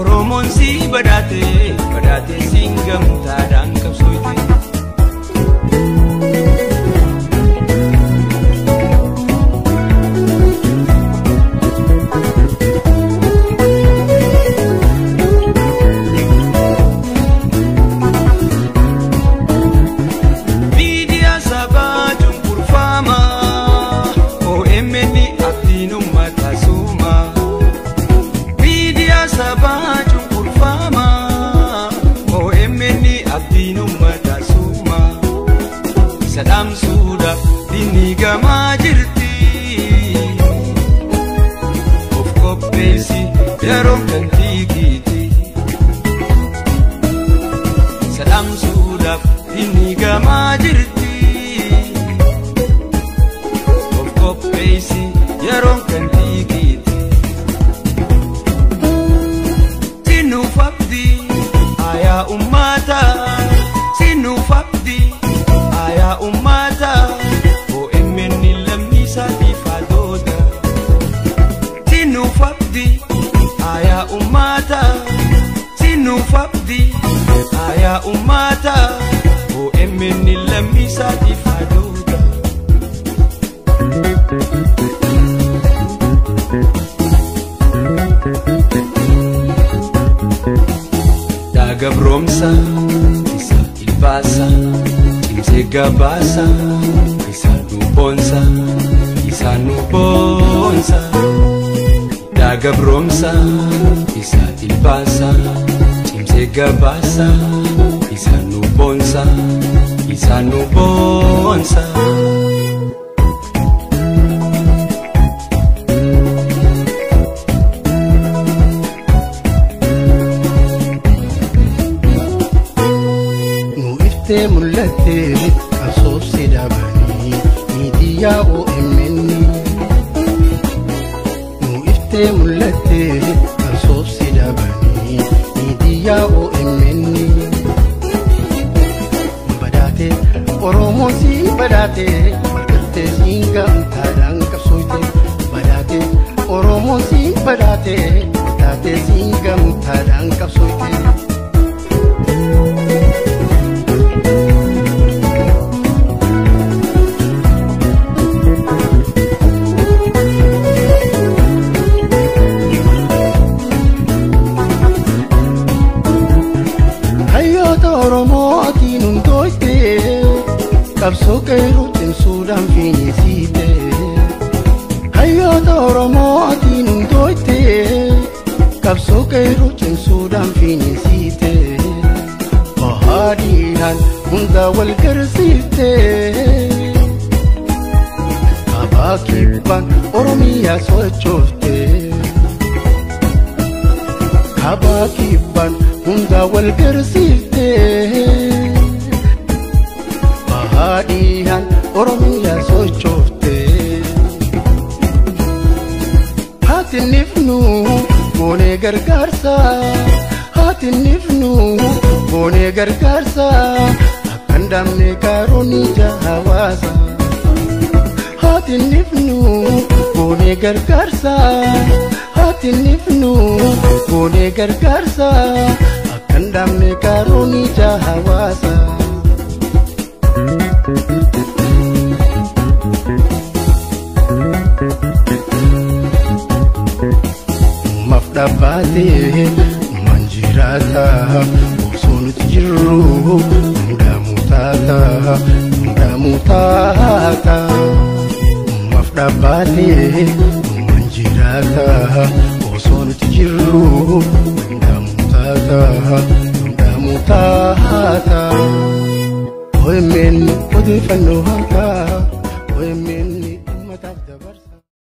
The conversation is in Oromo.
Oromoon si badhaate badhaate siin gamtaadhaan qabsooyte. Miidiyaa sabaa cunqurfamaa OMN abdiin uummata suuma. Miidiyaa sabaa cunqurfamaa OMN abdiin uummata suuma. Isa dhaamsuudhaaf diinni gamaa jirti. Of qopheessi yeroon kan tiikiiti. Isa dhaamsuudhaaf diinni gamaa jirti. Of qopheessi yeroon kan tiikiiti. Sinuuf abdii aayaa uummataa. Sinuuf abdii aayaa uummataa. OMN lammii isaatiif haadhoota. Sinuuf abdii aayaa uummataa. Sinuuf abdii aayaa uummataa. OMN lammii isaatiif haadhoota. Daagabroomsa isa ilbaasa cimsee gabaasa isa nu boonsa isa nu boonsa. Daagabroomsa isa ilbaasa cimsee gabaasa isa nu boonsa isa nu boonsa. Nu iftee mul'attee qabsoofsi dhaabanii miidiyaa OMN. Nu iftee mul'attee qabsoofsi dhaabanii miidiyaa OMN. Badhaatee Oromoon si badhaatee walgartee siin gamtaadhaan qabsooyte. Badhaatee Oromoon si badhaatee waltaatee siin gamtaadhaan qabsooyte. Hayyoota Oromootiin hundooyte qabsoo qeerroo cimsuudhaan fiinisiite. Hayyoota Oromootiin hundooyte qabsoo qeerroo cimsuudhaan fiinisiite. Ohaadhiidhaan hunda wal garsiifte. Kaabaa kibbaan Oromiyaa sochoofte. Kaabaa kibbaan hunda wal garsiifte. Bahaadhiidhaan Oromiyaa sochoofte. Haati nifnu goonee gargaarsa. Haati nifnu goonee gargaarsa. Akka hin dhaabne qaaroon ija hawaasa. Haati nifnu goonee gargaarsa. Haati nifnu goonee gargaarsa. Akka hin dhaabne qaaroon ija hawaasa. Uumaaf dhaabbatee uumaan jiraata. Osoo nuti jirru hundaamuu taata. Hundaamuu taata. Uumaaf dhaabbatee uumaan jiraata. Osoo nuti jirru hundaamuu taata. Hundaamuu taata. OMN odeeffannoo haqaa.